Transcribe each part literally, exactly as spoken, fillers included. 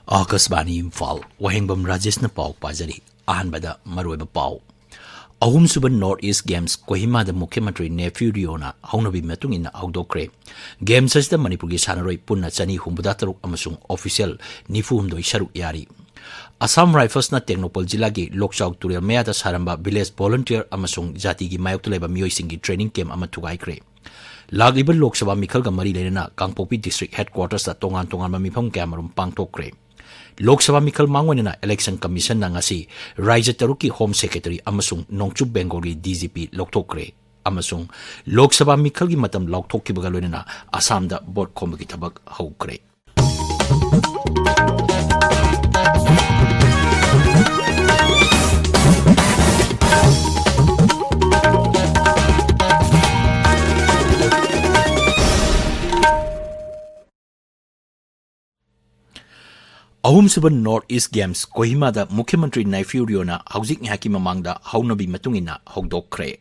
ꯑꯥꯀꯥꯁꯕꯥꯅꯤ ꯏꯝꯐꯥꯜ, ꯋꯥꯍꯦꯡꯕꯝ ꯔꯥꯖꯦꯁꯅ ꯄꯥꯎ ꯄꯥꯖꯔꯤ꯫ ꯑꯍꯥꯟꯕꯗ ꯃꯔꯨꯑꯣꯏꯕ ꯄꯥꯎ꯫ ꯑꯍꯨꯝꯁꯨꯕ North East Games ꯀꯣꯍꯤꯃꯥꯗ ꯃꯨꯈ꯭ꯌ ꯃꯟꯇ꯭ꯔꯤ ꯅꯦꯐ꯭ꯌꯨ ꯔꯤꯑꯣꯅ ꯍꯧꯅꯕꯤ ꯃꯇꯨꯡ ꯏꯟꯅ ꯍꯧꯗꯣꯛꯈ꯭ꯔꯦ꯫ Games ꯑꯁꯤꯗ ꯃꯅꯤꯄꯨꯔꯒꯤ ꯁꯥꯟꯅꯔꯣꯏ ꯄꯨꯟꯅ ꯆꯅꯤ ꯍꯨꯝꯐꯨꯇꯔꯨꯛ ꯑꯃꯁꯨꯡ official ꯅꯤꯐꯨ ꯍꯨꯝꯗꯣꯏ ꯁꯔꯨꯛ ꯌꯥꯔꯤ꯫ ꯑꯁꯥꯝ ꯔꯥꯏꯐꯜꯁꯅ ꯇꯦꯡꯅꯧꯄꯜ ꯖꯤꯂꯥꯒꯤ ꯂꯣꯛꯆꯥꯎ ꯇꯨꯔꯦꯜ ꯃꯌꯥꯗ ꯁꯥꯔꯝꯕ village volunteer ꯑꯃꯁꯨꯡ ꯖꯥꯇꯤꯒꯤ ꯃꯥꯌꯣꯛꯇ ꯂꯩꯕ ꯃꯤꯑꯣꯏꯁꯤꯡꯒꯤ training camp ꯑꯃ ꯊꯨꯒꯥꯏꯈ꯭ꯔꯦ꯫ ꯂꯥꯛꯂꯤꯕ ꯂꯣꯛ ꯁꯚꯥ ꯃꯤꯈꯜꯒ ꯃꯔꯤ ꯂꯩꯅꯅ ꯀꯥꯡꯄꯣꯛꯄꯤ district headquartersꯇ ꯇꯣꯉꯥꯟ ꯇꯣꯉꯥꯟꯕ ꯃꯤꯐꯝ ꯀꯌꯥꯃꯔꯨꯝ ꯄꯥꯡꯊꯣꯛꯈ꯭ꯔꯦ꯫ ꯂꯣꯛ ꯁꯚꯥ ꯃꯤꯈꯜ ꯃꯥꯡꯑꯣꯏꯅꯅ Election Commissionꯅ ꯉꯁꯤ ꯔꯥꯖ꯭ꯌ ꯇꯔꯨꯛꯀꯤ Home Secretary ꯑꯃꯁꯨꯡ ꯅꯣꯡꯆꯨꯞ ꯕꯦꯡꯒꯣꯜꯒꯤ D G P ꯂꯧꯊꯣꯛꯈ꯭ꯔꯦ ꯑꯃꯁꯨꯡ ꯂꯣꯛ ꯁꯚꯥ ꯃꯤꯈꯜꯒꯤ ꯃꯇꯝ ꯂꯥꯎꯊꯣꯛꯈꯤꯕꯒ ꯂꯣꯏꯅꯅ ꯑꯁꯥꯝꯗ vote ꯈꯣꯝꯕꯒꯤ ꯊꯕꯛ ꯍꯧꯈ꯭ꯔꯦ꯫ ꯑꯍꯨꯝꯁꯨꯕ North East Games ꯀꯣꯍꯤꯃꯥꯗ ꯃꯨꯈ꯭ꯌ ꯃꯟꯇ꯭ꯔꯤ ꯅꯥꯏꯐ꯭ꯌꯨ ꯔꯤꯑꯣꯅ ꯍꯧꯖꯤꯛ ꯉꯥꯏꯍꯥꯛꯀꯤ ꯃꯃꯥꯡꯗ ꯍꯧꯅꯕꯤ ꯃꯇꯨꯡ ꯏꯟꯅ ꯍꯧꯗꯣꯛꯈ꯭ꯔꯦ꯫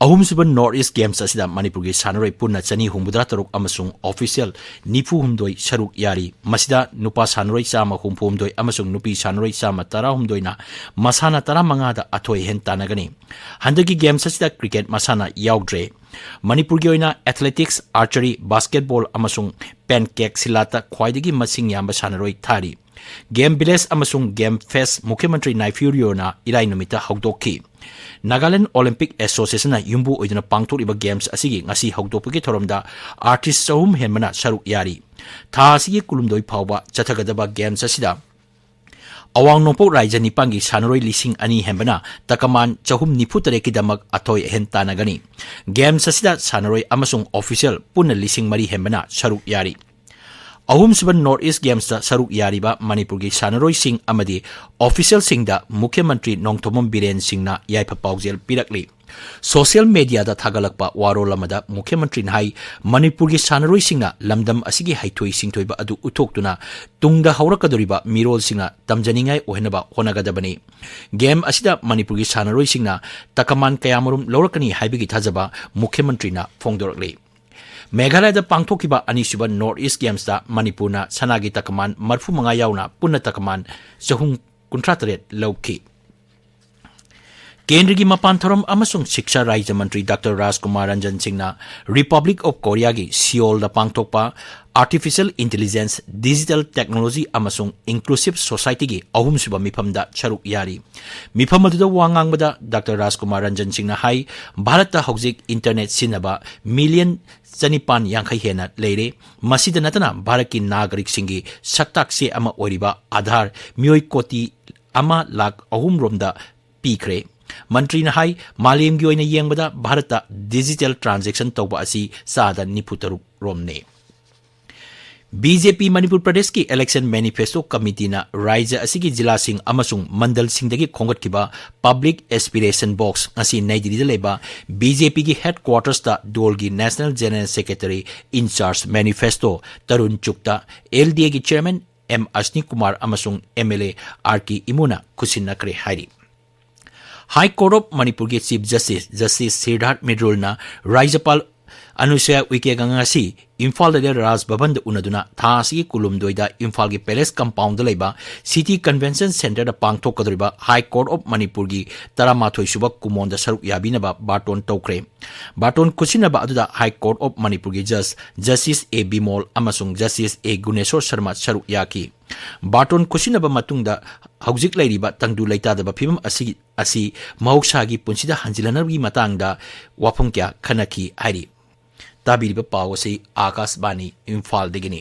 ꯑꯍꯨꯝꯁꯨꯕ North East Games ꯑꯁꯤꯗ ꯃꯅꯤꯄꯨꯔꯒꯤ ꯁꯥꯟꯅꯔꯣꯏ ꯄꯨꯟꯅ ꯆꯅꯤ ꯍꯨꯝꯐꯨꯇꯔꯨꯛ ꯑꯃꯁꯨꯡ official ꯅꯤꯐꯨ ꯍꯨꯝꯗꯣꯏ ꯁꯔꯨꯛ ꯌꯥꯔꯤ꯫ ꯃꯁꯤꯗ ꯅꯨꯄꯥ ꯁꯥꯟꯅꯔꯣꯏ ꯆꯥꯝꯃ ꯍꯨꯝꯐꯨ ꯍꯨꯝꯗꯣꯏ ꯑꯃꯁꯨꯡ ꯅꯨꯄꯤ ꯁꯥꯟꯅꯔꯣꯏ ꯆꯥꯝꯃ ꯇꯔꯥꯍꯨꯝꯗꯣꯏꯅ ꯃꯁꯥꯟꯅ ꯇꯔꯥꯃꯉꯥꯗ ꯑꯊꯣꯏ ꯑꯍꯦꯟ ꯇꯥꯟꯅꯒꯅꯤ꯫ ꯍꯟꯗꯛꯀꯤ Games ꯑꯁꯤꯗ cricket ꯃꯁꯥꯟꯅ ꯌꯥꯎꯗ꯭ꯔꯦ꯫ ꯃꯅꯤꯄꯨꯔꯒꯤ ꯑꯣꯏꯅ athletics, archery, basketball ꯑꯃꯁꯨꯡ pancake ꯁꯤꯂꯥꯠꯇ ꯈ꯭ꯋꯥꯏꯗꯒꯤ ꯃꯁꯤꯡ ꯌꯥꯝꯕ ꯁꯥꯟꯅꯔꯣꯏ ꯊꯥꯔꯤ꯫ Game Village ꯑꯃꯁꯨꯡ Game Fest ꯃꯨꯈ꯭ꯌ ꯃꯟꯇ꯭ꯔꯤ ꯅꯥꯏꯐ꯭ꯌꯨ ꯔꯤꯑꯣꯅ ꯏꯔꯥꯏ ꯅꯨꯃꯤꯠꯇ ꯍꯧꯗꯣꯛꯈꯤ꯫ Nagaland Olympic Associationꯅ ꯌꯨꯝꯕꯨ ꯑꯣꯏꯗꯨꯅ ꯄꯥꯡꯊꯣꯛꯂꯤꯕ Games ꯑꯁꯤꯒꯤ ꯉꯁꯤ ꯍꯧꯗꯣꯛꯄꯒꯤ ꯊꯧꯔꯝꯗ artist ꯆꯍꯨꯝ ꯍꯦꯟꯕꯅ ꯁꯔꯨꯛ ꯌꯥꯔꯤ꯫ ꯊꯥ ꯑꯁꯤꯒꯤ ꯀꯨꯟꯍꯨꯝꯗꯣꯏ ꯐꯥꯎꯕ ꯆꯠꯊꯒꯗꯕ Games ꯑꯁꯤꯗ ꯑꯋꯥꯡ ꯅꯣꯡꯄꯣꯛ ꯔꯥꯏꯖ꯭ꯌ ꯅꯤꯄꯥꯟꯒꯤ ꯁꯥꯟꯅꯔꯣꯏ ꯂꯤꯁꯤꯡ ꯑꯅꯤ ꯍꯦꯟꯕꯅ ꯇꯀꯃꯥꯟ ꯆꯍꯨꯝ ꯅꯤꯐꯨ ꯇꯔꯦꯠꯀꯤꯗꯃꯛ ꯑꯊꯣꯏ ꯑꯍꯦꯟ ꯇꯥꯟꯅꯒꯅꯤ꯫ Games ꯑꯁꯤꯗ ꯁꯥꯟꯅꯔꯣꯏ ꯑꯃꯁꯨꯡ official ꯄꯨꯟꯅ ꯂꯤꯁꯤꯡ ꯃꯔꯤ ꯍꯦꯟꯕꯅ ꯁꯔꯨꯛ ꯌꯥꯔꯤ꯫ ꯑꯍꯨꯝꯁꯨꯕ North East Gamesꯇ ꯁꯔꯨꯛ ꯌꯥꯔꯤꯕ ꯃꯅꯤꯄꯨꯔꯒꯤ ꯁꯥꯟꯅꯔꯣꯏꯁꯤꯡ ꯑꯃꯗꯤ officialꯁꯤꯡꯗ ꯃꯨꯈ꯭ꯌ ꯃꯟꯇ꯭ꯔꯤ ꯅꯣꯡꯊꯣꯝꯕꯝ ꯕꯤꯔꯦꯟ ꯁꯤꯡꯅ ꯌꯥꯏꯐ ꯄꯥꯎꯖꯦꯜ ꯄꯤꯔꯛꯂꯤ꯫ Social mediaꯗ ꯊꯥꯒꯠꯂꯛꯄ ꯋꯥꯔꯣꯜ ꯑꯃꯗ ꯃꯨꯈ꯭ꯌ ꯃꯟꯇ꯭ꯔꯤꯅ ꯍꯥꯏ, ꯃꯅꯤꯄꯨꯔꯒꯤ ꯁꯥꯟꯅꯔꯣꯏꯁꯤꯡꯅ ꯂꯝꯗꯝ ꯑꯁꯤꯒꯤ ꯍꯩꯊꯣꯏ ꯁꯤꯡꯊꯣꯏꯕ ꯑꯗꯨ ꯎꯠꯊꯣꯛꯇꯨꯅ ꯇꯨꯡꯗ ꯍꯧꯔꯛꯀꯗꯧꯔꯤꯕ ꯃꯤꯔꯣꯜꯁꯤꯡꯅ ꯇꯝꯖꯅꯤꯡꯉꯥꯏ ꯑꯣꯏꯍꯟꯅꯕ ꯍꯣꯠꯅꯒꯗꯕꯅꯤ꯫ Game ꯑꯁꯤꯗ ꯃꯅꯤꯄꯨꯔꯒꯤ ꯁꯥꯟꯅꯔꯣꯏꯁꯤꯡꯅ ꯇꯀꯃꯥꯟ ꯀꯌꯥꯃꯔꯨꯝ ꯂꯧꯔꯛꯀꯅꯤ ꯍꯥꯏꯕꯒꯤ ꯊꯥꯖꯕ ꯃꯨꯈ꯭ꯌ ꯃꯟꯇ꯭ꯔꯤꯅ ꯐꯣꯡꯗꯣꯔꯛꯂꯤ꯫ ꯃꯦꯘꯥꯂꯌꯗ ꯄꯥꯡꯊꯣꯛꯈꯤꯕ ꯑꯅꯤꯁꯨꯕ North East Gamesꯇ ꯃꯅꯤꯄꯨꯔꯅ ꯁꯅꯥꯒꯤ ꯇꯀꯃꯥꯟ ꯃꯔꯤꯐꯨ ꯃꯉꯥ ꯌꯥꯎꯅ ꯄꯨꯟꯅ ꯇꯀꯃꯥꯟ ꯆꯍꯨꯝ ꯀꯨꯟꯊ꯭ꯔꯥ ꯇꯔꯦꯠ ꯂꯧꯈꯤ꯫ ꯀꯦꯟꯗ꯭ꯔꯒꯤ ꯃꯄꯥꯟ ꯊꯧꯔꯝ ꯑꯃꯁꯨꯡ ꯁꯤꯛꯁꯥ ꯔꯥꯖ꯭ꯌ ꯃꯟꯇ꯭ꯔꯤ Doctor ꯔꯥꯖꯀꯨꯃꯥꯔ ꯔꯟꯖꯟ ꯁꯤꯡꯅ Republic of Koreaꯒꯤ ꯁꯤꯑꯣꯜꯗ ꯄꯥꯡꯊꯣꯛꯄ Artificial Intelligence, Digital Technology ꯑꯃꯁꯨꯡ Inclusive Societyꯒꯤ ꯑꯍꯨꯝꯁꯨꯕ ꯃꯤꯐꯝꯗ ꯁꯔꯨꯛ ꯌꯥꯔꯤ꯫ ꯃꯤꯐꯝ ꯑꯗꯨꯗ ꯋꯥ ꯉꯥꯡꯕꯗ Doctor ꯔꯥꯖꯀꯨꯃꯥꯔ ꯔꯟꯖꯟ ꯁꯤꯡꯅ ꯍꯥꯏ, ꯚꯥꯔꯠꯇ ꯍꯧꯖꯤꯛ internet ꯁꯤꯖꯤꯟꯅꯕ million ꯆꯅꯤꯄꯥꯟ ꯌꯥꯡꯈꯩ ꯍꯦꯟꯅ ꯂꯩꯔꯦ꯫ ꯃꯁꯤꯗ ꯅꯠꯇꯅ ꯚꯥꯔꯠꯀꯤ ꯅꯥꯒꯔꯤꯛꯁꯤꯡꯒꯤ ꯁꯛꯇꯥꯛ ꯆꯦ ꯑꯃ ꯑꯣꯏꯔꯤꯕ ꯑꯥꯙꯥꯔ ꯃꯤꯑꯣꯏ ꯀꯣꯇꯤ ꯑꯃ ꯂꯥꯈ ꯑꯍꯨꯝ ꯔꯣꯝꯗ ꯄꯤꯈ꯭ꯔꯦ꯫ ꯃꯟꯇ꯭ꯔꯤꯅ ꯍꯥꯏ, ꯃꯥꯂꯦꯝꯒꯤ ꯑꯣꯏꯅ ꯌꯦꯡꯕꯗ ꯚꯥꯔꯠꯇ digital transaction ꯇꯧꯕ ꯑꯁꯤ ꯆꯥꯗ ꯅꯤꯐꯨ ꯇꯔꯨꯛ ꯔꯣꯝꯅꯤ꯫ BJP ꯃꯅꯤꯄꯨꯔ ꯄ꯭ꯔꯗꯦꯁꯀꯤ election manifesto committeeꯅ ꯔꯥꯖ꯭ꯌ ꯑꯁꯤꯒꯤ ꯖꯤꯂꯥꯁꯤꯡ ꯑꯃꯁꯨꯡ ꯃꯟꯗꯜꯁꯤꯡꯗꯒꯤ ꯈꯣꯝꯒꯠꯈꯤꯕ public aspiration box ꯉꯁꯤ ꯅꯩ ꯗꯤꯜꯂꯤꯗ ꯂꯩꯕ BJPꯒꯤ headquartersꯇ ꯗꯣꯜꯒꯤ National General Secretary in charge manifesto Tarun ꯆꯨꯛꯇ, LDAꯒꯤ chairman M ꯑꯁꯅꯤ Kumar ꯑꯃꯁꯨꯡ MLA R ꯀꯦ ꯏꯃꯨꯅ ꯈꯨꯠꯁꯤꯟꯅꯈ꯭ꯔꯦ ꯍꯥꯏꯔꯤ꯫ High Court of ꯃꯅꯤꯄꯨꯔꯒꯤ Chief Justice, Justice ꯁꯤꯔꯗꯥꯔꯊ ꯃꯤꯗ꯭ꯔꯨꯜꯅ ꯔꯥꯖ꯭ꯌꯄꯥꯜ ꯑꯅꯨꯁꯨꯌꯥ ꯎꯏꯀꯦꯒ ꯉꯁꯤ ꯏꯝꯐꯥꯜꯗ ꯂꯩꯕ ꯔꯥꯖ ꯚꯕꯟꯗ ꯎꯅꯗꯨꯅ ꯊꯥ ꯑꯁꯤꯒꯤ ꯀꯨꯟꯍꯨꯝꯗꯣꯏꯗ ꯏꯝꯐꯥꯜꯒꯤ Palace Compoundꯗ ꯂꯩꯕ City Convention Centreꯗ ꯄꯥꯡꯊꯣꯛꯀꯗꯧꯔꯤꯕ High Court of ꯃꯅꯤꯄꯨꯔꯒꯤ ꯇꯔꯥꯃꯥꯊꯣꯏ ꯁꯨꯕ ꯀꯨꯃꯣꯟꯗ ꯁꯔꯨꯛ ꯌꯥꯕꯤꯅꯕ ꯕꯥꯔꯇꯣꯟ ꯇꯧꯈ꯭ꯔꯦ꯫ ꯕꯥꯔꯇꯣꯟ ꯈꯨꯠꯁꯤꯟꯅꯕ ꯑꯗꯨꯗ High Court of ꯃꯅꯤꯄꯨꯔꯒꯤ Judge Justice ꯑꯦ ꯕꯤꯃꯣꯜ ꯑꯃꯁꯨꯡ Justice ꯑꯦ ꯒꯨꯅꯦꯁꯣꯔ ꯁꯔꯃ ꯁꯔꯨꯛ ꯌꯥꯈꯤ꯫ ꯕꯥꯔꯇꯣꯟ ꯈꯨꯠꯁꯤꯟꯅꯕ ꯃꯇꯨꯡꯗ ꯍꯧꯖꯤꯛ ꯂꯩꯔꯤꯕ ꯇꯪꯗꯨ ꯂꯩꯇꯥꯗꯕ ꯐꯤꯕꯝ ꯑꯁꯤ, ꯑꯁꯤ ꯃꯍꯧꯁꯥꯒꯤ ꯄꯨꯟꯁꯤꯗ ꯍꯟꯖꯤꯜꯍꯟꯅꯕꯒꯤ ꯃꯇꯥꯡꯗ ꯋꯥꯐꯝ ꯀꯌꯥ ꯈꯟꯅꯈꯤ ꯍꯥꯏꯔꯤ꯫ ꯇꯥꯕꯤꯔꯤꯕ ꯄꯥꯎ ꯑꯁꯤ ꯑꯥꯀꯥꯁꯕꯥꯅꯤ ꯏꯝꯐꯥꯜꯗꯒꯤꯅꯤ꯫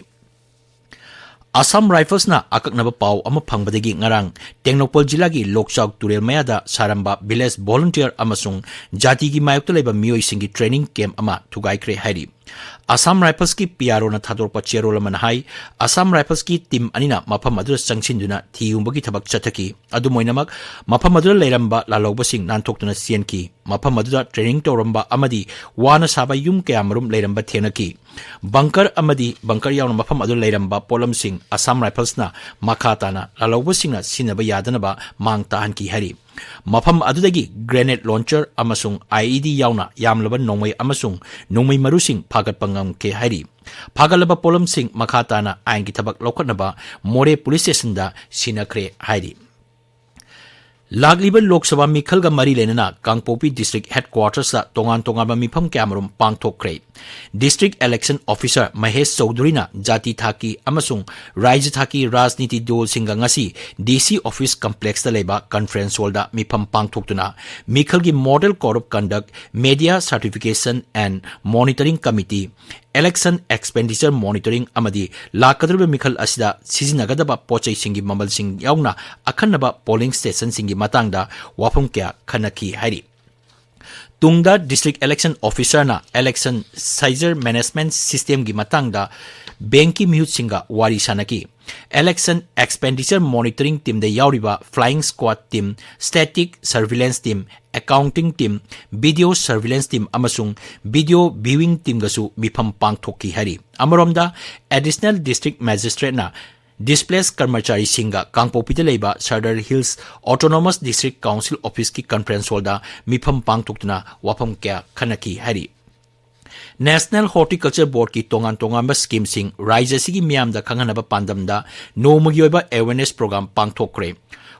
ꯑꯁꯥꯝ ꯔꯥꯏꯐꯜꯁꯅ ꯑꯀꯛꯅꯕ ꯄꯥꯎ ꯑꯃ ꯐꯪꯕꯗꯒꯤ ꯉꯔꯥꯡ ꯇꯦꯡꯅꯧꯄꯜ ꯖꯤꯂꯥꯒꯤ ꯂꯣꯛꯆꯥꯎ ꯇꯨꯔꯦꯜ ꯃꯌꯥꯗ ꯁꯥꯔꯝꯕ ꯚꯤꯂꯦꯖ ꯚꯣꯂꯨꯟꯇꯤꯌꯔ ꯑꯃꯁꯨꯡ ꯖꯥꯇꯤꯒꯤ ꯃꯥꯌꯣꯛꯇ ꯂꯩꯕ ꯃꯤꯑꯣꯏꯁꯤꯡꯒꯤ ꯇ꯭ꯔꯦꯅꯤꯡ ꯀꯦꯝꯞ ꯑꯃ ꯊꯨꯒꯥꯏꯈ꯭ꯔꯦ ꯍꯥꯏꯔꯤ꯫ ꯑꯁꯥꯝ ꯔꯥꯏꯐꯜꯁꯀꯤ ꯄꯤ ꯑꯥꯔ ꯑꯣꯅ ꯊꯥꯗꯣꯔꯛꯄ ꯆꯦꯔꯣꯜ ꯑꯃꯅ ꯍꯥꯏ, ꯑꯁꯥꯝ ꯔꯥꯏꯐꯜꯁꯀꯤ ꯇꯤꯝ ꯑꯅꯤꯅ ꯃꯐꯝ ꯑꯗꯨꯗ ꯆꯪꯁꯤꯟꯗꯨꯅ ꯊꯤ ꯍꯨꯝꯕꯒꯤ ꯊꯕꯛ ꯆꯠꯊꯈꯤ꯫ ꯑꯗꯨꯝ ꯑꯣꯏꯅꯃꯛ, ꯃꯐꯝ ꯑꯗꯨꯗ ꯂꯩꯔꯝꯕ ꯂꯥꯜꯍꯧꯕꯁꯤꯡ ꯅꯥꯟꯊꯣꯛꯇꯨꯅ ꯆꯦꯟꯈꯤ꯫ ꯃꯐꯝ ꯑꯗꯨꯗ ꯇ꯭ꯔꯦꯅꯤꯡ ꯇꯧꯔꯝꯕ ꯑꯃꯗꯤ ꯋꯥꯅ ꯁꯥꯕ ꯌꯨꯝ ꯀꯌꯥꯃꯔꯨꯝ ꯂꯩꯔꯝꯕ ꯊꯦꯡꯅꯈꯤ꯫ ꯕꯪꯀꯔ ꯑꯃꯗꯤ ꯕꯪꯀꯔ ꯌꯥꯎꯅ ꯃꯐꯝ ꯑꯗꯨꯗ ꯂꯩꯔꯝꯕ ꯄꯣꯠꯂꯝꯁꯤꯡ ꯑꯁꯥꯝ ꯔꯥꯏꯐꯜꯁꯅ ꯃꯈꯥ ꯇꯥꯅ ꯂꯥꯜꯍꯧꯕꯁꯤꯡꯅ ꯁꯤꯖꯤꯟꯅꯕ ꯌꯥꯗꯅꯕ ꯃꯥꯡ ꯇꯥꯍꯟꯈꯤ ꯍꯥꯏꯔꯤ꯫ ꯃꯐꯝ ꯑꯗꯨꯗꯒꯤ ꯒ꯭ꯔꯦꯅꯦꯗ ꯂꯣꯟꯆꯔ ꯑꯃꯁꯨꯡ ꯑꯥꯏ ꯏ ꯗꯤ ꯌꯥꯎꯅ ꯌꯥꯝꯂꯕ ꯅꯣꯡꯃꯩ ꯑꯃꯁꯨꯡ ꯅꯣꯡꯃꯩ ꯃꯔꯨꯁꯤꯡ ꯐꯥꯒꯠꯄ ꯉꯝꯈꯤ ꯍꯥꯏꯔꯤ꯫ ꯐꯥꯒꯠꯂꯕ ꯄꯣꯠꯂꯝꯁꯤꯡ ꯃꯈꯥ ꯇꯥꯅ ꯑꯥꯏꯟꯒꯤ ꯊꯕꯛ ꯂꯧꯈꯠꯅꯕ ꯃꯣꯔꯦ ꯄꯨꯂꯤꯁ ꯁ꯭ꯇꯦꯁꯟꯗ ꯁꯤꯟꯅꯈ꯭ꯔꯦ ꯍꯥꯏꯔꯤ꯫ ꯂꯥꯛꯂꯤꯕ ꯂꯣꯛ ꯁꯚꯥ ꯃꯤꯈꯜꯒ ꯃꯔꯤ ꯂꯩꯅꯅ ꯀꯥꯡꯄꯣꯛꯄꯤ ꯗꯤꯁꯇ꯭ꯔꯤꯛ ꯍꯦꯗꯀ꯭ꯋꯥꯇꯔꯁꯇ ꯇꯣꯉꯥꯟ ꯇꯣꯉꯥꯟꯕ ꯃꯤꯐꯝ ꯀꯌꯥꯃꯔꯨꯝ ꯄꯥꯡꯊꯣꯛꯈ꯭ꯔꯦ꯫ ꯗꯤꯁꯇ꯭ꯔꯤꯛ ꯏꯂꯦꯛꯁꯟ ꯑꯣꯐꯤꯁꯔ ꯃꯍꯦꯁ ꯆꯧꯙꯨꯔꯤꯅ ꯖꯥꯇꯤ ꯊꯥꯛꯀꯤ ꯑꯃꯁꯨꯡ ꯔꯥꯖ꯭ꯌ ꯊꯥꯛꯀꯤ ꯔꯥꯖꯅꯤꯇꯤ ꯗꯣꯜꯁꯤꯡꯒ ꯉꯁꯤ ꯗꯤ ꯁꯤ ꯑꯣꯐꯤꯁ ꯀꯝꯄ꯭ꯂꯦꯛꯁꯇ ꯂꯩꯕ ꯀꯟꯐꯔꯦꯟꯁ ꯍꯣꯜꯗ ꯃꯤꯐꯝ ꯄꯥꯡꯊꯣꯛꯇꯨꯅ ꯃꯤꯈꯜꯒꯤ Model Code of Conduct, Media Certification and Monitoring Committee, Election Expenditure Monitoring ꯑꯃꯗꯤ ꯂꯥꯛꯀꯗꯧꯔꯤꯕ ꯃꯤꯈꯜ ꯑꯁꯤꯗ ꯁꯤꯖꯤꯟꯅꯒꯗꯕ ꯄꯣꯠꯆꯩꯁꯤꯡꯒꯤ ꯃꯃꯜꯁꯤꯡ ꯌꯥꯎꯅ ꯑꯈꯟꯅꯕ ꯄꯣꯂꯤꯡ ꯁ꯭ꯇꯦꯁꯟꯁꯤꯡꯒꯤ ꯃꯇꯥꯡꯗ ꯋꯥꯐꯝ ꯀꯌꯥ ꯈꯟꯅꯈꯤ ꯍꯥꯏꯔꯤ꯫ ꯇꯨꯡꯗ ꯗꯤꯁꯇ꯭ꯔꯤꯛ ꯏꯂꯦꯛꯁꯟ ꯑꯣꯐꯤꯁꯔꯅ ꯏꯂꯦꯛꯁꯟ ꯁꯥꯏꯖꯔ ꯃꯦꯅꯦꯖꯃꯦꯟꯠ ꯁꯤꯁꯇꯦꯝꯒꯤ ꯃꯇꯥꯡꯗ ꯕꯦꯡꯛꯀꯤ ꯃꯤꯍꯨꯠꯁꯤꯡꯒ ꯋꯥꯔꯤ ꯁꯥꯟꯅꯈꯤ꯫ Election Expenditure Monitoring Teamꯗ ꯌꯥꯎꯔꯤꯕ Flying Squad Team, Static Surveillance Team, Accounting Team, Video Surveillance Team ꯑꯃꯁꯨꯡ Video Viewing Teamꯒꯁꯨ ꯃꯤꯐꯝ ꯄꯥꯡꯊꯣꯛꯈꯤ ꯍꯥꯏꯔꯤ꯫ ꯑꯃꯔꯣꯝꯗ, Additional District Magistrateꯅ ꯗꯤꯁꯄ꯭ꯂꯦꯁ ꯀꯔꯃꯆꯥꯔꯤꯁꯤꯡꯒ ꯀꯥꯡꯄꯣꯛꯄꯤꯗ ꯂꯩꯕ ꯁꯔꯗꯔ ꯍꯤꯜꯁ ꯑꯣꯇꯣꯅꯣꯃꯁ ꯗꯤꯁꯇ꯭ꯔꯤꯛ ꯀꯥꯎꯟꯁꯤꯜ ꯑꯣꯐꯤꯁꯀꯤ ꯀꯟꯐꯔꯦꯟꯁ ꯍꯣꯜꯗ ꯃꯤꯐꯝ ꯄꯥꯡꯊꯣꯛꯇꯨꯅ ꯋꯥꯐꯝ ꯀꯌꯥ ꯈꯟꯅꯈꯤ ꯍꯥꯏꯔꯤ꯫ ꯅꯦꯁꯅꯦꯜ ꯍꯣꯔꯇꯤꯀꯜꯆꯔ ꯕꯣꯔꯗꯀꯤ ꯇꯣꯉꯥꯟ ꯇꯣꯉꯥꯟꯕ ꯁ꯭ꯀꯤꯝꯁꯤꯡ ꯔꯥꯖ꯭ꯌ ꯑꯁꯤꯒꯤ ꯃꯤꯌꯥꯝꯗ ꯈꯪꯍꯟꯅꯕ ꯄꯥꯟꯗꯝꯗ ꯅꯣꯡꯃꯒꯤ ꯑꯣꯏꯕ ꯑꯦꯋꯦꯔꯅꯦꯁ ꯄ꯭ꯔꯣꯒ꯭ꯔꯥꯝ ꯄꯥꯡꯊꯣꯛꯈ꯭ꯔꯦ꯫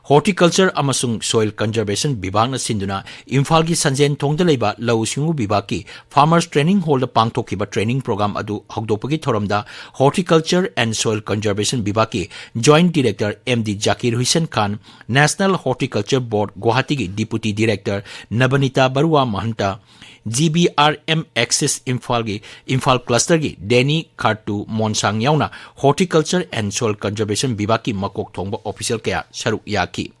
Horticulture ꯑꯃꯁꯨꯡ Soil Conservation ꯕꯤꯚꯥꯒꯅ ꯁꯤꯟꯗꯨꯅ ꯏꯝꯐꯥꯜꯒꯤ ꯁꯟꯖꯦꯟ ꯊꯣꯡꯗ ꯂꯩꯕ ꯂꯧꯎ ꯁꯤꯡꯎ ꯕꯤꯚꯥꯒꯀꯤ Farmers Training Hallꯗ ꯄꯥꯡꯊꯣꯛꯈꯤꯕ training program ꯑꯗꯨ ꯍꯧꯗꯣꯛꯄꯒꯤ ꯊꯧꯔꯝꯗ Horticulture and Soil Conservation ꯕꯤꯚꯥꯒꯀꯤ Joint Director M D Zakir Hussain Khan, National Horticulture Board ꯒꯨꯋꯥꯍꯥꯇꯤꯒꯤ Deputy Director ꯅꯕꯅꯤꯇꯥ ꯕꯔꯨꯋꯥ ꯃꯍꯟꯇ, G B R M Axis ꯏꯝꯐꯥꯜꯒꯤ, ꯏꯝꯐꯥꯜ clusterꯒꯤ Danny Khartu Monsang ꯌꯥꯎꯅ Horticulture and Soil Conservation ꯕꯤꯚꯥꯒꯀꯤ ꯃꯀꯣꯛ ꯊꯣꯡꯕ official ꯀꯌꯥ ꯁꯔꯨꯛ ꯌꯥꯈꯤ꯫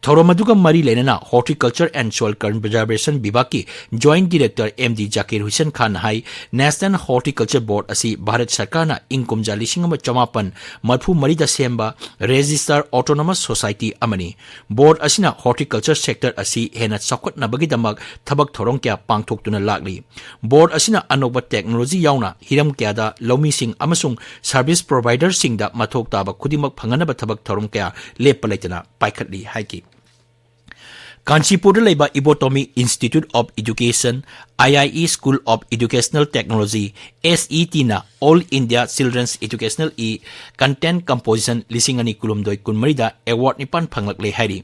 ꯊꯧꯔꯝ ꯑꯗꯨꯒ ꯃꯔꯤ ꯂꯩꯅꯅ Horticulture and Soil Conservation ꯕꯤꯚꯥꯒꯀꯤ Joint Director M D Zakir Hussain Khanꯅ high, National Horticulture Board ꯑꯁꯤ ꯚꯥꯔꯠ ꯁꯔꯀꯥꯔꯅ ꯏꯪ ꯀꯨꯝꯖꯥ ꯂꯤꯁꯤꯡ ꯑꯃ ꯆꯃꯥꯄꯟ ꯃꯔꯤꯐꯨ ꯃꯔꯤꯗ ꯁꯦꯝꯕ register autonomous society ꯑꯃꯅꯤ꯫ Board ꯑꯁꯤꯅ horticulture sector ꯑꯁꯤ ꯍꯦꯟꯅ ꯆꯥꯎꯈꯠꯅꯕꯒꯤꯗꯃꯛ ꯊꯕꯛ ꯊꯧꯔꯝ ꯀꯌꯥ ꯄꯥꯡꯊꯣꯛꯇꯨꯅ ꯂꯥꯛꯂꯤ꯫ Board ꯑꯁꯤꯅ ꯑꯅꯧꯕ technology ꯌꯥꯎꯅ ꯍꯤꯔꯝ ꯀꯌꯥꯗ ꯂꯧꯃꯤꯁꯤꯡ ꯑꯃꯁꯨꯡ service providerꯁꯤꯡꯗ ꯃꯊꯧ ꯇꯥꯕ ꯈꯨꯗꯤꯡꯃꯛ ꯐꯪꯍꯟꯅꯕ ꯊꯕꯛ ꯊꯧꯔꯝ ꯀꯌꯥ ꯂꯦꯞꯄ ꯂꯩꯇꯅ ꯄꯥꯏꯈꯠꯂꯤ ꯍꯥꯏꯈꯤ꯫ ꯀꯥꯟꯆꯤꯄꯨꯔꯗ ꯂꯩꯕ Ibotomi Institute of Education, I I E School of Educational Technology, S E Tꯅ All India Children's Educational E Content Composition ꯂꯤꯁꯤꯡ ꯑꯅꯤ ꯀꯨꯟꯍꯨꯝꯗꯣꯏ ꯀꯨꯟꯃꯔꯤꯗ award ꯅꯤꯄꯥꯟ ꯐꯪꯂꯛꯂꯦ ꯍꯥꯏꯔꯤ꯫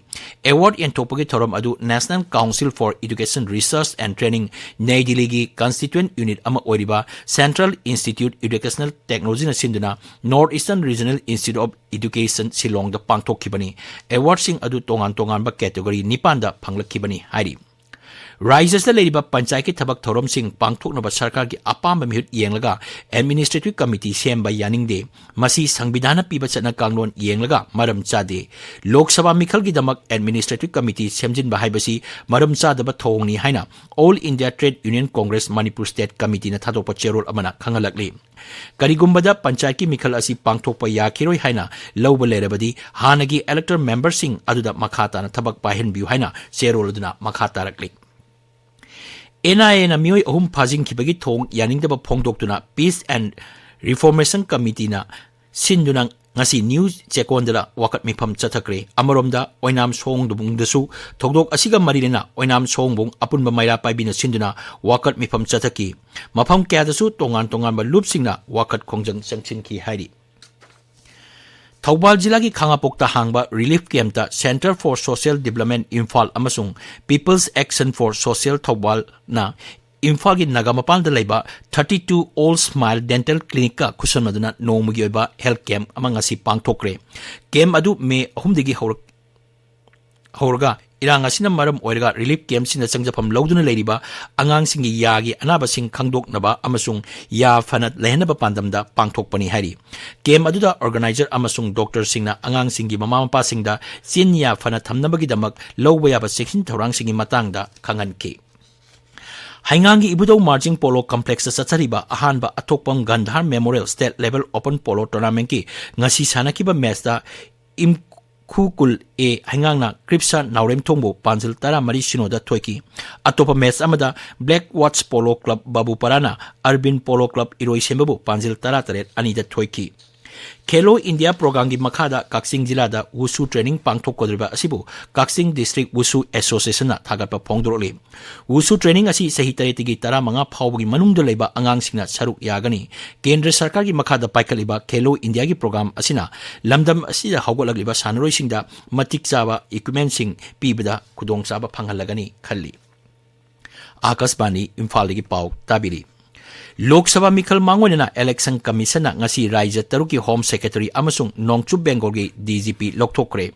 Award ꯌꯦꯟꯊꯣꯛꯄꯒꯤ ꯊꯧꯔꯝ ꯑꯗꯨ National Council for Education Research and Training, new ꯗꯤꯜꯂꯤꯒꯤ constituent unit ꯑꯃ ꯑꯣꯏꯔꯤꯕ Central Institute Educational Technologyꯅ ꯁꯤꯟꯗꯨꯅ North Eastern Regional Institute of Education ꯁꯤꯂꯣꯡꯗ ꯄꯥꯡꯊꯣꯛꯈꯤꯕꯅꯤ꯫ Awardꯁꯤꯡ ꯑꯗꯨ ꯇꯣꯉꯥꯟ ꯇꯣꯉꯥꯟꯕ category ꯅꯤꯄꯥꯟꯗ ꯐꯪꯂꯛꯈꯤꯕꯅꯤ ꯍꯥꯏꯔꯤ꯫ ꯔꯥꯖ꯭ꯌꯗ ꯂꯩꯔꯤꯕ ꯄꯟꯆꯥꯌꯠꯀꯤ ꯊꯕꯛ ꯊꯧꯔꯝꯁꯤꯡ ꯄꯥꯡꯊꯣꯛꯅꯕ ꯁꯔꯀꯥꯔꯒꯤ ꯑꯄꯥꯝꯕ ꯃꯤꯍꯨꯠ ꯌꯦꯡꯂꯒ administrative committee ꯁꯦꯝꯕ ꯌꯥꯅꯤꯡꯗꯦ꯫ ꯃꯁꯤ ꯁꯪꯕꯤꯙꯥꯟꯅ ꯄꯤꯕ ꯆꯠꯅ ꯀꯥꯡꯂꯣꯟ ꯌꯦꯡꯂꯒ ꯃꯔꯝ ꯆꯥꯗꯦ꯫ ꯂꯣꯛ ꯁꯚꯥ ꯃꯤꯈꯜꯒꯤꯗꯃꯛ administrative committee ꯁꯦꯝꯖꯤꯟꯕ ꯍꯥꯏꯕꯁꯤ ꯃꯔꯝ ꯆꯥꯗꯕ ꯊꯧꯑꯣꯡꯅꯤ ꯍꯥꯏꯅ All India Trade Union Congress Manipur State Committeeꯅ ꯊꯥꯗꯣꯛꯄ ꯆꯦꯔꯣꯜ ꯑꯃꯅ ꯈꯪꯍꯜꯂꯛꯂꯤ꯫ ꯀꯔꯤꯒꯨꯝꯕꯗ ꯄꯟꯆꯥꯌꯠꯀꯤ ꯃꯤꯈꯜ ꯑꯁꯤ ꯄꯥꯡꯊꯣꯛꯄ ꯌꯥꯈꯤꯔꯣꯏ ꯍꯥꯏꯅ ꯂꯧꯕ ꯂꯩꯔꯕꯗꯤ, ꯍꯥꯟꯅꯒꯤ elector memberꯁꯤꯡ ꯑꯗꯨꯗ ꯃꯈꯥ ꯇꯥꯅ ꯊꯕꯛ ꯄꯥꯏꯍꯟꯕꯤꯌꯨ ꯍꯥꯏꯅ ꯆꯦꯔꯣꯜ ꯑꯗꯨꯅ ꯃꯈꯥ ꯇꯥꯔꯛꯂꯤ꯫ N I Aꯅ ꯃꯤꯑꯣꯏ ꯑꯍꯨꯝ ꯐꯥꯖꯤꯟꯈꯤꯕꯒꯤ ꯊꯧꯑꯣꯡ ꯌꯥꯅꯤꯡꯗꯕ ꯐꯣꯡꯗꯣꯛꯇꯨꯅ Peace and Reformation Committeeꯅ ꯁꯤꯟꯗꯨꯅ ꯉꯁꯤ ꯅ꯭ꯌꯨ ꯆꯦꯛꯀꯣꯟꯗ ꯋꯥꯀꯠ ꯃꯤꯐꯝ ꯆꯠꯊꯈ꯭ꯔꯦ꯫ ꯑꯃꯔꯣꯝꯗ ꯑꯣꯏꯅꯥꯝ ꯁꯑꯣꯡꯕꯨꯡꯗꯁꯨ ꯊꯧꯗꯣꯛ ꯑꯁꯤꯒ ꯃꯔꯤ ꯂꯩꯅ ꯑꯣꯏꯅꯥꯝ ꯁꯑꯣꯡꯕꯨꯡ ꯑꯄꯨꯟꯕ ꯃꯩꯔꯥ ꯄꯥꯏꯕꯤꯅ ꯁꯤꯟꯗꯨꯅ ꯋꯥꯀꯠ ꯃꯤꯐꯝ ꯆꯠꯊꯈꯤ꯫ ꯃꯐꯝ ꯀꯌꯥꯗꯁꯨ ꯇꯣꯉꯥꯟ ꯇꯣꯉꯥꯟꯕ ꯂꯨꯞꯁꯤꯡꯅ ꯋꯥꯀꯠ ꯈꯣꯡꯖꯪ ꯆꯪꯁꯤꯟꯈꯤ ꯍꯥꯏꯔꯤ꯫ ꯊꯧꯕꯥꯜ ꯖꯤꯂꯥꯒꯤ ꯈꯥꯉꯕꯣꯛꯇ ꯍꯥꯡꯕ relief campꯇ Centre for Social Development Imphal ꯑꯃꯁꯨꯡ People's Action for Social ꯊꯧꯕꯥꯜꯅ ꯏꯝꯐꯥꯜꯒꯤ ꯅꯥꯒꯥ ꯃꯄꯥꯟꯗ ꯂꯩꯕ thirty two Old Smile Dental Clinicꯀ ꯈꯨꯠꯁꯝꯅꯗꯨꯅ ꯅꯣꯡꯃꯒꯤ ꯑꯣꯏꯕ health camp ꯑꯃ ꯉꯁꯤ ꯄꯥꯡꯊꯣꯛꯈ꯭ꯔꯦ꯫ Camp ꯑꯗꯨ ꯃꯦ ꯑꯍꯨꯝꯗꯒꯤ ꯍꯧꯔꯛ-, ꯍꯧꯔꯒ ꯏꯔꯥꯡ ꯑꯁꯤꯅ ꯃꯔꯝ ꯑꯣꯏꯔꯒ relief campꯁꯤꯡꯗ ꯆꯪꯖꯐꯝ ꯂꯧꯗꯨꯅ ꯂꯩꯔꯤꯕ ꯑꯉꯥꯡꯁꯤꯡꯒꯤ ꯌꯥꯒꯤ ꯑꯅꯥꯕꯁꯤꯡ ꯈꯪꯗꯣꯛꯅꯕ ꯑꯃꯁꯨꯡ ꯌꯥ ꯐꯅ ꯂꯩꯍꯟꯅꯕ ꯄꯥꯟꯗꯝꯗ ꯄꯥꯡꯊꯣꯛꯄꯅꯤ ꯍꯥꯏꯔꯤ꯫ Camp ꯑꯗꯨꯗ organizer ꯑꯃꯁꯨꯡ doctorꯁꯤꯡꯅ ꯑꯉꯥꯡꯁꯤꯡꯒꯤ ꯃꯃꯥ ꯃꯄꯥꯁꯤꯡꯗ ꯆꯤꯟ ꯌꯥ ꯐꯅ ꯊꯝꯅꯕꯒꯤꯗꯃꯛ ꯂꯧꯕ ꯌꯥꯕ ꯆꯦꯛꯁꯤꯟ ꯊꯧꯔꯥꯡꯁꯤꯡꯒꯤ ꯃꯇꯥꯡꯗ ꯈꯪꯍꯟꯈꯤ꯫ ꯍꯩꯉꯥꯡꯒꯤ ꯏꯕꯨꯙꯧ ꯃꯥꯔꯖꯤꯡ ꯄꯣꯂꯣ ꯀꯝꯄ꯭ꯂꯦꯛꯁꯇ ꯆꯠꯊꯔꯤꯕ ꯑꯍꯥꯟꯕ ꯑꯊꯣꯛꯄꯝ Gandhar memorial state level open polo ꯇꯣꯔꯅꯥꯃꯦꯟꯠꯀꯤ ꯉꯁꯤ ꯁꯥꯟꯅꯈꯤꯕ ꯃꯦꯆꯇ ꯏꯝꯈꯨꯀꯨꯜ ꯑꯦ ꯍꯩꯉꯥꯡꯅ ꯀ꯭ꯔꯤꯞꯁꯥ ꯅꯥꯎꯔꯦꯝꯊꯣꯡꯕꯨ ꯄꯥꯟꯖꯤꯜ ꯇꯔꯥꯃꯔꯤ ꯁꯤꯅꯣꯗ ꯊꯣꯏꯈꯤ꯫ ꯑꯇꯣꯞꯄ ꯃꯦꯆ ꯑꯃꯗ ꯕ꯭ꯂꯦꯛ ꯋꯥꯠꯆ ꯄꯣꯂꯣ ꯀ꯭ꯂꯕ ꯕꯥꯕꯨꯄꯥꯔꯥꯅ ꯑꯔꯕꯤꯟ ꯄꯣꯂꯣ ꯀ꯭ꯂꯕ ꯏꯔꯣꯏꯁꯦꯝꯕꯕꯨ ꯄꯥꯟꯖꯤꯜ ꯇꯔꯥꯇꯔꯦꯠ ꯑꯅꯤꯗ ꯊꯣꯏꯈꯤ꯫ ꯈꯦꯂꯣ ꯏꯟꯗꯤꯌꯥ ꯄ꯭ꯔꯣꯒ꯭ꯔꯥꯝꯒꯤ ꯃꯈꯥꯗ ꯀꯛꯆꯤꯡ ꯖꯤꯂꯥꯗ ꯋꯨꯁꯨ ꯇ꯭ꯔꯦꯅꯤꯡ ꯄꯥꯡꯊꯣꯛꯀꯗꯧꯔꯤꯕ ꯑꯁꯤꯕꯨ ꯀꯛꯆꯤꯡ ꯗꯤꯁꯇ꯭ꯔꯤꯛ ꯋꯨꯁꯨ ꯑꯦꯁꯣꯁꯤꯌꯦꯁꯟꯅ ꯊꯥꯒꯠꯄ ꯐꯣꯡꯗꯣꯔꯛꯂꯤ꯫ ꯋꯨꯁꯨ ꯇ꯭ꯔꯦꯅꯤꯡ ꯑꯁꯤ ꯆꯍꯤ ꯇꯔꯦꯠꯇꯒꯤ ꯇꯔꯥꯃꯉꯥ ꯐꯥꯎꯕꯒꯤ ꯃꯅꯨꯡꯗ ꯂꯩꯕ ꯑꯉꯥꯡꯁꯤꯡꯅ ꯁꯔꯨꯛ ꯌꯥꯒꯅꯤ꯫ ꯀꯦꯟꯗ꯭ꯔ ꯁꯔꯀꯥꯔꯒꯤ ꯃꯈꯥꯗ ꯄꯥꯏꯈꯠꯂꯤꯕ ꯈꯦꯂꯣ ꯏꯟꯗꯤꯌꯥꯒꯤ ꯄ꯭ꯔꯣꯒ꯭ꯔꯥꯝ ꯑꯁꯤꯅ ꯂꯝꯗꯝ ꯑꯁꯤꯗ ꯍꯧꯒꯠꯂꯛꯂꯤꯕ ꯁꯥꯟꯅꯔꯣꯏꯁꯤꯡꯗ ꯃꯇꯤꯛ ꯆꯥꯕ ꯏꯀ꯭ꯋꯤꯞꯃꯦꯟꯁꯤꯡ ꯄꯤꯕꯗ ꯈꯨꯗꯣꯡꯆꯥꯕ ꯐꯪꯍꯜꯂꯒꯅꯤ ꯈꯜꯂꯤ꯫ ꯑꯥꯀꯥꯁꯕꯥꯅꯤ ꯏꯝꯐꯥꯜꯗꯒꯤ ꯄꯥꯎ ꯇꯥꯕꯤꯔꯤ꯫ ꯂꯣꯛ ꯁꯚꯥ ꯃꯤꯈꯜ ꯃꯥꯡꯑꯣꯏꯅꯅ ꯏꯂꯦꯛꯁꯟ ꯀꯃꯤꯁꯟꯅ ꯉꯁꯤ ꯔꯥꯖ꯭ꯌ ꯇꯔꯨꯛꯀꯤ ꯍꯣꯝ ꯁꯦꯀ꯭ꯔꯦꯇꯔꯤ ꯑꯃꯁꯨꯡ ꯅꯣꯡꯆꯨꯞ ꯕꯦꯡꯒꯣꯜꯒꯤ ꯗꯤ ꯖꯤ ꯄꯤ ꯂꯧꯊꯣꯛꯈ꯭ꯔꯦ꯫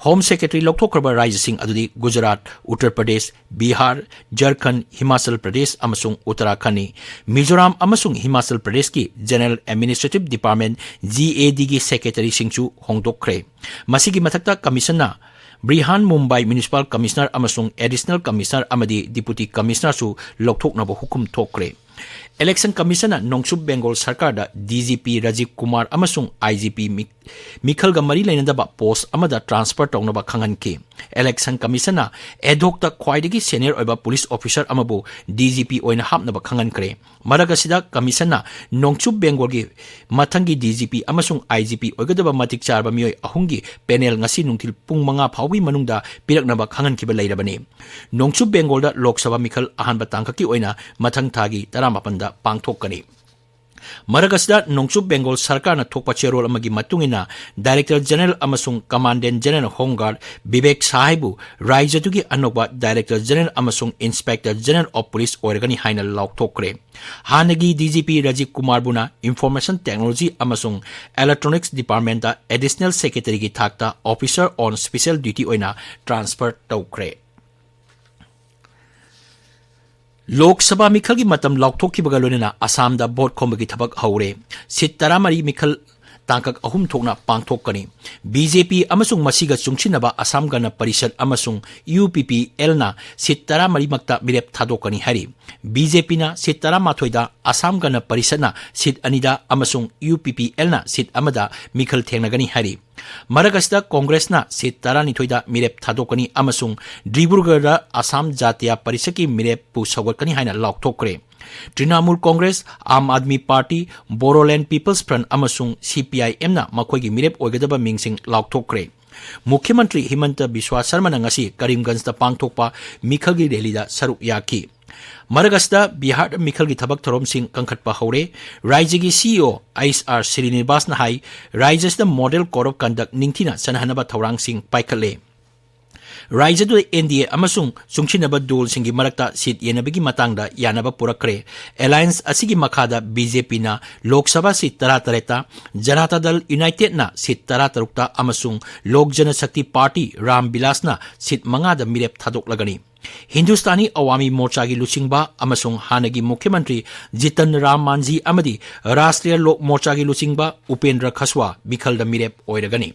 ꯍꯣꯝ ꯁꯦꯀ꯭ꯔꯦꯇꯔꯤ ꯂꯧꯊꯣꯛꯈ꯭ꯔꯕ ꯔꯥꯖ꯭ꯌꯁꯤꯡ ꯑꯗꯨꯗꯤ ꯒꯨꯖꯔꯥꯠ, ꯎꯠꯇꯔ ꯄ꯭ꯔꯗꯦꯁ, ꯕꯤꯍꯥꯔ, ꯖꯔꯈꯟꯗ, ꯍꯤꯃꯥꯆꯜ ꯄ꯭ꯔꯗꯦꯁ ꯑꯃꯁꯨꯡ ꯎꯠꯇꯔꯥꯈꯟꯗꯅꯤ꯫ ꯃꯤꯖꯣꯔꯥꯝ ꯑꯃꯁꯨꯡ ꯍꯤꯃꯥꯆꯜ ꯄ꯭ꯔꯗꯦꯁꯀꯤ general administrative department, G A ꯗꯤꯒꯤ ꯁꯦꯀ꯭ꯔꯦꯇꯔꯤꯁꯤꯡꯁꯨ ꯍꯣꯡꯗꯣꯛꯈ꯭ꯔꯦ꯫ ꯃꯁꯤꯒꯤ ꯃꯊꯛꯇ ꯀꯃꯤꯁꯟꯅ ꯕ꯭ꯔꯤꯍꯥꯟ ꯃꯨꯝꯕꯥꯏ ꯃ꯭ꯌꯨꯅꯤꯁꯤꯄꯥꯜ ꯀꯃꯤꯁꯅꯔ ꯑꯃꯁꯨꯡ ꯑꯦꯗꯤꯁꯅꯦꯜ ꯀꯃꯤꯁꯅꯔ ꯑꯃꯗꯤ ꯗꯤꯄꯨꯇꯤ ꯀꯃꯤꯁꯅꯔꯁꯨ ꯂꯧꯊꯣꯛꯅꯕ ꯍꯨꯀꯨꯝ ꯊꯣꯛꯈ꯭ꯔꯦ꯫ ꯏꯂꯦꯛꯁꯟ ꯀꯃꯤꯁꯟꯅ ꯅꯣꯡꯆꯨꯞ ꯕꯦꯡꯒꯣꯜ ꯁꯔꯀꯥꯔꯗ D G P Rajiv Kumar ꯑꯃꯁꯨꯡ ꯑꯥꯏ ꯖꯤ ꯄꯤ ꯃꯤ-, ꯃꯤꯈꯜꯒ ꯃꯔꯤ ꯂꯩꯅꯗꯕ ꯄꯣꯁ ꯑꯃꯗ ꯇ꯭ꯔꯥꯟꯁꯐꯔ ꯇꯧꯅꯕ ꯈꯪꯍꯟꯈꯤ꯫ ꯏꯂꯦꯛꯁꯟ ꯀꯃꯤꯁꯟꯅ ꯑꯦꯗꯍꯣꯛꯇ ꯈ꯭ꯋꯥꯏꯗꯒꯤ ꯁꯦꯅꯤꯌꯔ ꯑꯣꯏꯕ ꯄꯨꯂꯤꯁ ꯑꯣꯐꯤꯁꯔ ꯑꯃꯕꯨ ꯗꯤ ꯖꯤ ꯄꯤ ꯑꯣꯏꯅ ꯍꯥꯞꯅꯕ ꯈꯪꯍꯟꯈ꯭ꯔꯦ꯫ ꯃꯔꯛ ꯑꯁꯤꯗ ꯀꯃꯤꯁꯟꯅ ꯅꯣꯡꯆꯨꯞ ꯕꯦꯡꯒꯣꯜꯒꯤ ꯃꯊꯪꯒꯤ ꯗꯤ ꯖꯤ ꯄꯤ ꯑꯃꯁꯨꯡ ꯑꯥꯏ ꯖꯤ ꯄꯤ ꯑꯣꯏꯒꯗꯕ ꯃꯇꯤꯛ ꯆꯥꯔꯕ ꯃꯤꯑꯣꯏ ꯑꯍꯨꯝꯒꯤ ꯄꯦꯅꯦꯜ ꯉꯁꯤ ꯅꯨꯡꯊꯤꯜ ꯄꯨꯡ ꯃꯉꯥ ꯐꯥꯎꯕꯒꯤ ꯃꯅꯨꯡꯗ ꯄꯤꯔꯛꯅꯕ ꯈꯪꯍꯟꯈꯤꯕ ꯂꯩꯔꯕꯅꯤ꯫ ꯅꯣꯡꯆꯨꯞ ꯕꯦꯡꯒꯣꯜꯗ ꯂꯣꯛ ꯁꯚꯥ ꯃꯤꯈꯜ ꯑꯍꯥꯟꯕ ꯇꯥꯡꯀꯛꯀꯤ ꯑꯣꯏꯅ ꯃꯊꯪ ꯊꯥꯒꯤ ꯇꯔꯥꯃꯥꯄꯟꯗ ꯄꯥꯡꯊꯣꯛꯀꯅꯤ꯫ ꯃꯔꯛ ꯑꯁꯤꯗ ꯅꯣꯡꯆꯨꯞ ꯕꯦꯡꯒꯣꯜ ꯁꯔꯀꯥꯔꯅ ꯊꯣꯛꯄ ꯆꯦꯔꯣꯜ ꯑꯃꯒꯤ ꯃꯇꯨꯡ ꯏꯟꯅ, Director General ꯑꯃꯁꯨꯡ Commandant General Home Guard Bibek ꯁꯍꯥꯏꯕꯨ ꯔꯥꯏꯖ꯭ꯌꯗꯨꯒꯤ ꯑꯅꯧꯕ Director General ꯑꯃꯁꯨꯡ Inspector General of Police ꯑꯣꯏꯔꯒꯅꯤ ꯍꯥꯏꯅ ꯂꯥꯎꯊꯣꯛꯈ꯭ꯔꯦ꯫ ꯍꯥꯟꯅꯒꯤ D G P Rajiv ꯀꯨꯃꯥꯔꯕꯨꯅ Information Technology ꯑꯃꯁꯨꯡ Electronics Departmentꯇ Additional Secretaryꯒꯤ ꯊꯥꯛꯇ Officer on Special Duty ꯑꯣꯏꯅ transfer ꯇꯧꯈ꯭ꯔꯦ꯫ ꯂꯣꯛ ꯁꯚꯥ ꯃꯤꯈꯜꯒꯤ ꯃꯇꯝ ꯂꯥꯎꯊꯣꯛꯈꯤꯕꯒ ꯂꯣꯏꯅꯅ ꯑꯁꯥꯝꯗ ꯚꯣꯠ ꯈꯣꯝꯕꯒꯤ ꯊꯕꯛ ꯍꯧꯔꯦ꯫ ꯁꯤꯠ ꯇꯔꯥꯃꯔꯤ ꯃꯤꯈꯜ ꯇꯥꯡꯀꯛ ꯑꯍꯨꯝ ꯊꯣꯛꯅ ꯄꯥꯡꯊꯣꯛꯀꯅꯤ꯫ B J P ꯑꯃꯁꯨꯡ ꯃꯁꯤꯒ ꯆꯨꯡꯁꯤꯟꯅꯕ ꯑꯁꯥꯝ ꯒꯅ ꯄꯔꯤꯁꯠ ꯑꯃꯁꯨꯡ U P P Lꯅ ꯁꯤꯠ ꯇꯔꯥꯃꯔꯤꯃꯛꯇ ꯃꯤꯔꯦꯞ ꯊꯥꯗꯣꯛꯀꯅꯤ ꯍꯥꯏꯔꯤ꯫ B J Pꯅ ꯁꯤꯠ ꯇꯔꯥꯃꯥꯊꯣꯏꯗ, ꯑꯁꯥꯝ ꯒꯅ ꯄꯔꯤꯁꯠꯅ ꯁꯤꯠ ꯑꯅꯤꯗ ꯑꯃꯁꯨꯡ U P P Lꯅ ꯁꯤꯠ ꯑꯃꯗ ꯃꯤꯈꯜ ꯊꯦꯡꯅꯒꯅꯤ ꯍꯥꯏꯔꯤ꯫ ꯃꯔꯛ ꯑꯁꯤꯗ ꯀꯣꯡꯒ꯭ꯔꯦꯁꯅ ꯁꯤꯠ ꯇꯔꯥꯅꯤꯊꯣꯏꯗ ꯃꯤꯔꯦꯞ ꯊꯥꯗꯣꯛꯀꯅꯤ ꯑꯃꯁꯨꯡ ꯗꯤꯕ꯭ꯔꯨꯒꯔꯗ ꯑꯁꯥꯝ ꯖꯥꯇꯤꯌꯥ ꯄꯔꯤꯁꯠꯀꯤ ꯃꯤꯔꯦꯞꯄꯨ ꯁꯧꯒꯠꯀꯅꯤ ꯍꯥꯏꯅ ꯂꯥꯎꯊꯣꯛꯈ꯭ꯔꯦ꯫ Trinamool Congress, Aam Aadmi party, ꯕꯣꯔꯣꯂꯦꯟ peoples front ꯑꯃꯁꯨꯡ C P I Mꯅ ꯃꯈꯣꯏꯒꯤ ꯃꯤꯔꯦꯞ ꯑꯣꯏꯒꯗꯕ ꯃꯤꯡꯁꯤꯡ ꯂꯥꯎꯊꯣꯛꯈ꯭ꯔꯦ꯫ ꯃꯨꯈ꯭ꯌ ꯃꯟꯇ꯭ꯔꯤ ꯍꯤꯃꯟꯇ ꯕꯤꯁ꯭ꯋꯥ ꯁꯔꯃꯅ ꯉꯁꯤ ꯀꯔꯤꯝꯒꯟꯖꯇ ꯄꯥꯡꯊꯣꯛꯄ ꯃꯤꯈꯜꯒꯤ ꯔꯦꯂꯤꯗ ꯁꯔꯨꯛ ꯌꯥꯈꯤ꯫ ꯃꯔꯛ ꯑꯁꯤꯗ ꯕꯤꯍꯥꯔꯗ ꯃꯤꯈꯜꯒꯤ ꯊꯕꯛ ꯊꯧꯔꯝꯁꯤꯡ ꯀꯟꯈꯠꯄ ꯍꯧꯔꯦ꯫ ꯔꯥꯏꯖ꯭ꯌꯒꯤ C E O H R Srinivasꯅ ꯍꯥꯏ, ꯔꯥꯏꯖ꯭ꯌ ꯑꯁꯤꯗ Model Code of Conduct ꯅꯤꯡꯊꯤꯅ ꯆꯠꯅꯍꯟꯅꯕ ꯊꯧꯔꯥꯡꯁꯤꯡ ꯄꯥꯏꯈꯠꯂꯦ꯫ ꯔꯥꯏꯖ꯭ꯌꯗꯨꯗ N D A ꯑꯃꯁꯨꯡ ꯆꯨꯡꯁꯤꯟꯅꯕ ꯗꯣꯜꯁꯤꯡꯒꯤ ꯃꯔꯛꯇ ꯁꯤꯠ ꯌꯦꯟꯅꯕꯒꯤ ꯃꯇꯥꯡꯗ ꯌꯥꯅꯕ ꯄꯨꯔꯛꯈ꯭ꯔꯦ꯫ Alliance ꯑꯁꯤꯒꯤ ꯃꯈꯥꯗ B J Pꯅ ꯂꯣꯛ ꯁꯚꯥ ꯁꯤꯠ ꯇꯔꯥꯇꯔꯦꯠꯇ, ꯖꯅꯇꯥ ꯗꯜ ꯌꯨꯅꯥꯏꯇꯦꯗꯅ ꯁꯤꯠ ꯇꯔꯥꯇꯔꯨꯛꯇ ꯑꯃꯁꯨꯡ ꯂꯣꯛ ꯖꯅꯁꯛꯇꯤ ꯄꯥꯔꯇꯤ ꯔꯥꯝ ꯕꯤꯂꯥꯁꯅ ꯁꯤꯠ ꯃꯉꯥꯗ ꯃꯤꯔꯦꯞ ꯊꯥꯗꯣꯛꯂꯒꯅꯤ꯫ ꯍꯤꯟꯗꯨꯁꯇꯥꯅꯤ ꯑꯋꯥꯃꯤ ꯃꯣꯔꯆꯥꯒꯤ ꯂꯨꯆꯤꯡꯕ ꯑꯃꯁꯨꯡ ꯍꯥꯟꯅꯒꯤ ꯃꯨꯈ꯭ꯌ ꯃꯟꯇ꯭ꯔꯤ ꯖꯤꯇꯟ ꯔꯥꯝ ꯃꯥꯟꯖꯤ ꯑꯃꯗꯤ ꯔꯥꯁꯇ꯭ꯔꯤꯌ ꯂꯣꯛ ꯃꯣꯔꯆꯥꯒꯤ ꯂꯨꯆꯤꯡꯕ ꯎꯄꯦꯟꯗ꯭ꯔ ꯈꯁꯋꯥ ꯃꯤꯈꯜꯗ ꯃꯤꯔꯦꯞ ꯑꯣꯏꯔꯒꯅꯤ꯫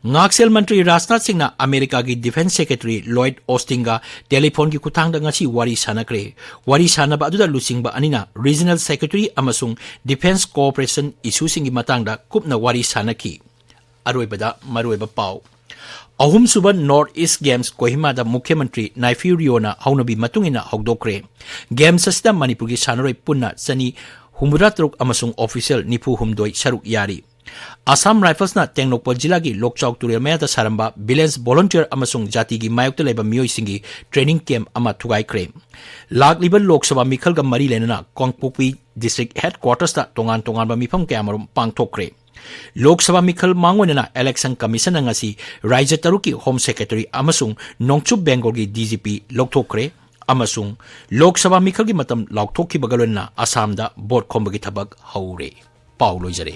ꯉꯥꯛꯁꯦꯜ ꯃꯟꯇ꯭ꯔꯤ ꯔꯥꯖꯅꯥꯊ ꯁꯤꯡꯅ ꯑꯃꯦꯔꯤꯀꯥꯒꯤ Defence Secretary Lloyd Austinꯒ ꯇꯦꯂꯤꯐꯣꯟꯒꯤ ꯈꯨꯠꯊꯥꯡꯗ ꯉꯁꯤ ꯋꯥꯔꯤ ꯁꯥꯟꯅꯈ꯭ꯔꯦ꯫ ꯋꯥꯔꯤ ꯁꯥꯟꯅꯕ ꯑꯗꯨꯗ ꯂꯨꯆꯤꯡꯕ ꯑꯅꯤꯅ Regional Security ꯑꯃꯁꯨꯡ Defence Cooperation issueꯁꯤꯡꯒꯤ ꯃꯇꯥꯡꯗ ꯀꯨꯞꯅ ꯋꯥꯔꯤ ꯁꯥꯟꯅꯈꯤ꯫ ꯑꯔꯣꯏꯕꯗ ꯃꯔꯨꯑꯣꯏꯕ ꯄꯥꯎ꯫ ꯑꯍꯨꯝꯁꯨꯕ North East Games ꯀꯣꯍꯤꯃꯥꯗ ꯃꯨꯈ꯭ꯌ ꯃꯟꯇ꯭ꯔꯤ ꯅꯥꯏꯐꯤꯌꯨ ꯔꯤꯑꯣꯅ ꯍꯧꯅꯕꯤ ꯃꯇꯨꯡ ꯏꯟꯅ ꯍꯧꯗꯣꯛꯈ꯭ꯔꯦ꯫ Games ꯑꯁꯤꯗ ꯃꯅꯤꯄꯨꯔꯒꯤ ꯁꯥꯟꯅꯔꯣꯏ ꯄꯨꯟꯅ ꯆꯅꯤ ꯍꯨꯝꯐꯨꯇꯔꯨꯛ ꯑꯃꯁꯨꯡ official ꯅꯤꯐꯨ ꯍꯨꯝꯗꯣꯏ ꯁꯔꯨꯛ ꯌꯥꯔꯤ꯫ ꯑꯁꯥꯝ ꯔꯥꯏꯐꯜꯁꯅ ꯇꯦꯡꯅꯧꯄꯜ ꯖꯤꯂꯥꯒꯤ ꯂꯣꯛꯆꯥꯎ ꯇꯨꯔꯦꯜ ꯃꯌꯥꯗ ꯁꯥꯔꯝꯕ village volunteer ꯑꯃꯁꯨꯡ ꯖꯥꯇꯤꯒꯤ ꯃꯥꯌꯣꯛꯇ ꯂꯩꯕ ꯃꯤꯑꯣꯏꯁꯤꯡꯒꯤ training camp ꯑꯃ ꯊꯨꯒꯥꯏꯈ꯭ꯔꯦ꯫ ꯂꯥꯛꯂꯤꯕ ꯂꯣꯛ ꯁꯚꯥ ꯃꯤꯈꯜꯒ ꯃꯔꯤ ꯂꯩꯅꯅ ꯀꯥꯡꯄꯣꯛꯄꯤ district headquarters ꯇ ꯇꯣꯉꯥꯟ ꯇꯣꯉꯥꯟꯕ ꯃꯤꯐꯝ ꯀꯌꯥꯃꯔꯨꯝ ꯄꯥꯡꯊꯣꯛꯈ꯭ꯔꯦ꯫ ꯂꯣꯛ ꯁꯚꯥ ꯃꯤꯈꯜ ꯃꯥꯡꯑꯣꯏꯅꯅ election commission ꯅ ꯉꯁꯤ ꯔꯥꯖ꯭ꯌ ꯇꯔꯨꯛꯀꯤ home secretary ꯑꯃꯁꯨꯡ ꯅꯣꯡꯆꯨꯞ ꯕꯦꯡꯒꯣꯜꯒꯤ D G P ꯂꯧꯊꯣꯛꯈ꯭ꯔꯦ ꯑꯃꯁꯨꯡ ꯂꯣꯛ ꯁꯚꯥ ꯃꯤꯈꯜꯒꯤ ꯃꯇꯝ ꯂꯥꯎꯊꯣꯛꯈꯤꯕꯒ ꯂꯣꯏꯅꯅ ꯑꯁꯥꯝꯗ vote ꯈꯣꯝꯕꯒꯤ ꯊꯕꯛ ꯍꯧꯔꯦ꯫ ꯄꯥꯎ ꯂꯣꯏꯖꯔꯦ꯫